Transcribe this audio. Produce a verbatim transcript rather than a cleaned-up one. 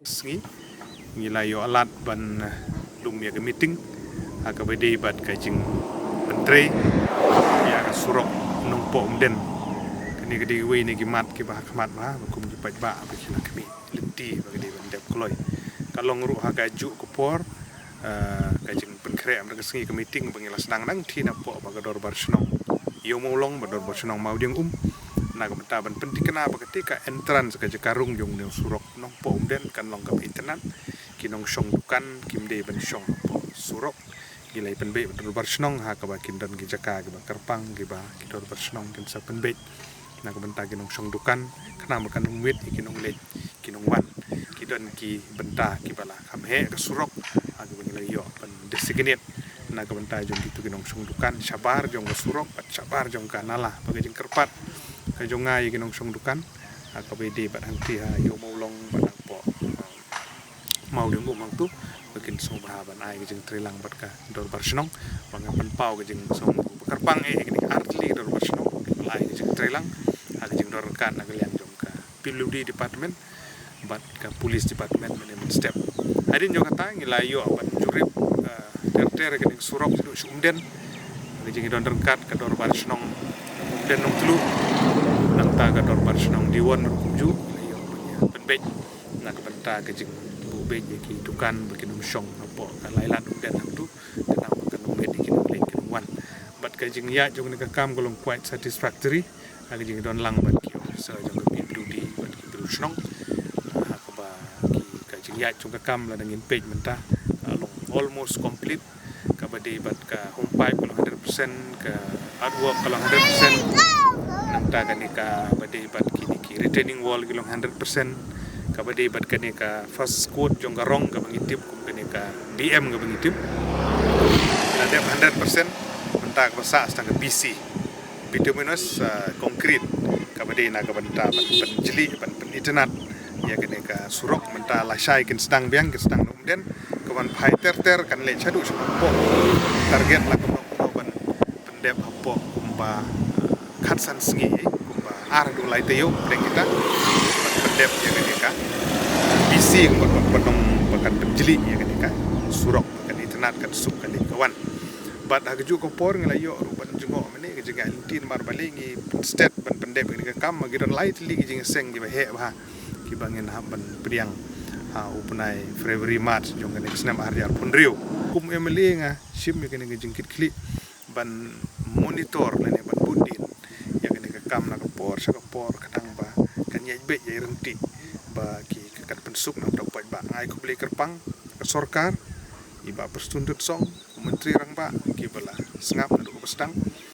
Sngi ngi la ïoh lad ban lum ïa ka meeting ha kaba dei bad ka jingpyntrei ïa ka surok Nongpoh Umden. Kane ka dei kawei na ki mat kiba ha khmat bha ba kum ki paidbah ba ki la khmih lynti ba ka dei ban dep kloi. Ka long ruh ha kajuh ka por, ah, ka jingpynkhreh mynta ka sngi ka meeting ba ngi la sdang nangthie napoh ba ka dorbar shnong Ïew Mawlong, ba dorbar shnong Mawdiangum, na ka bynta ban pynthikna ba kata ka entrance ka jaka rung jong une u surok Nongpoh Umden kan long kaba itynnad. Ki nongshong dukan kim dei ban shong hapoh surok. Ngi la ïa pynbeit ba dorbar shnong ha kaba kin don ki jaka kiba kyrpang kiba ki dorbar shnong kin sa pynbeit na ka bynta ki nongshong dukan, khnang ba kan ym wit ïa ki nongleit ki nongwan. Ki don ki bynta kiba la kham heh ka surok ha kaba ngi la ïoh ban designate na ka bynta jong kitu ki nongshong dukan shabar jong ka surok bad shabar jong ka nala. Ba ka jingkyrpad ka jong nga ïa ki nongshong dukan ha kaba ïadei bad hangtei ha Ïew Mawlong bad hapoh Mawdiangum hangtu, ba kin sngewbha ban ai ka jingtreilang bad ka dorbar shnong. Ba ngan pynpaw ka jingsngewbha kyrpang eh ïa kine ki artylli ki dorbar shnong ba kin ai ka jingtreilang ha ka jingdon ryngkat na ka liang jong ka P W D department bad ka police department mynne mynstep. Hadien jong kata ngi la ïoh ban jurip, eh, ter ter ïa kane ka surok shaduh sha Umden. Ka jingdon ryngkat ka dorbar shnong Umden Nongtluh, nangta ka dorbar shnong Diwon ruh kumjuh ngi la ïoh ban ïa pynbeit na ka bynta ka jingbuh beit ïa ki dukan ba kin ym shong hapoh ka Lailan Umden hangtu, khnang ba kan ym wit ïa ki nongleit ki nongwan. Bad ka jingïaid jong kane ka kam ka long quite satisfactory ha ka jingdon lang bad ki officer jong ka P W D bad ki briew shnong. Ha kaba ki, ka jingïaid jong ka kam lada ngin peit mynta ka long almost complete. Kaba dei bad ka home pipe ka long hundred percent, ka earthwork ka long hundred percent. Nangta kane kaba dei bad kine ki retaining wall ki long hundred percent. Kaba dei bad kane ka first coat jong ka rong kaba ngi tip kum kane ka B M kaba ngi tip, la dep hundred percent. Mynta kaba sah tang ka B C, bituminous, ah, concrete, kaba dei na ka bynta ban pynjlih ban pynitynnad ïa kane ka surok. Mynta lashai kin sdang biang, kin sdang na Umden, ka ban phai ter ter kan leit shaduh sha Nongpoh. Target la ka ban pyndep hapoh kumba, ah, khatsan sngi, kumba ar haduh lai taïew pdeng kita ban pyndep ïa kane ka B C kumba, kumba nong ba kan pynjlih ïa kane ka surok, kan itynnad, kan suk, kan leit ka wan. Bad ha kajuh ka por ngi la ïoh ruh ban jngoh mynne ka jingïaid lynti namar balei ngi pynstet ban pyndep ïa kane ka kam, ma ki don lai tylli ki jingïaseng kiba heh bha kiba ngin hap ban pdiang ha u bnai February, March jong kane ka snem ar hajar arphew hynriew. Kum M L A nga shim ïa kane ka jingkitkhlieh ban monitor lane ban bud dien ïa kane ka kam na ka por sha ka por, khnang ba kan ïaid beit ïaid ryntih ba ki, ka kan pynsuk na u paidbah. Nga ai khublei kyrpang ka sorkar, i Bah Prestone Tynsong, u Myntri Rangbah, kiba la sngap naduh kaba sdang,